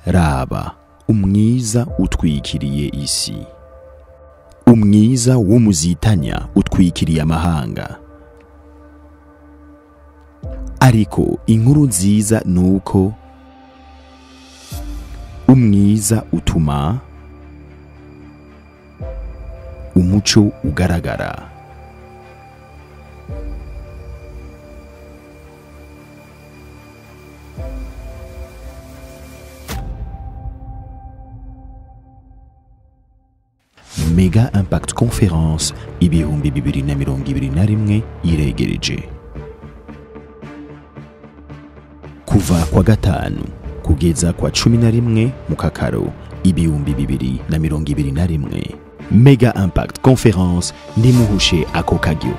Raba, umwiza utwikiriye isi, umwiza w'umuzitanya utwikiriye amahanga. Ariko inkuru nziza nuko umwiza utuma umuco ugaragara. Mega Impact Conference 2021 iregereje. Kuva kwa 5 kugeza kwa 11 mukakaro 2021. Mega Impact Conference, nimuhushe ako kagyo.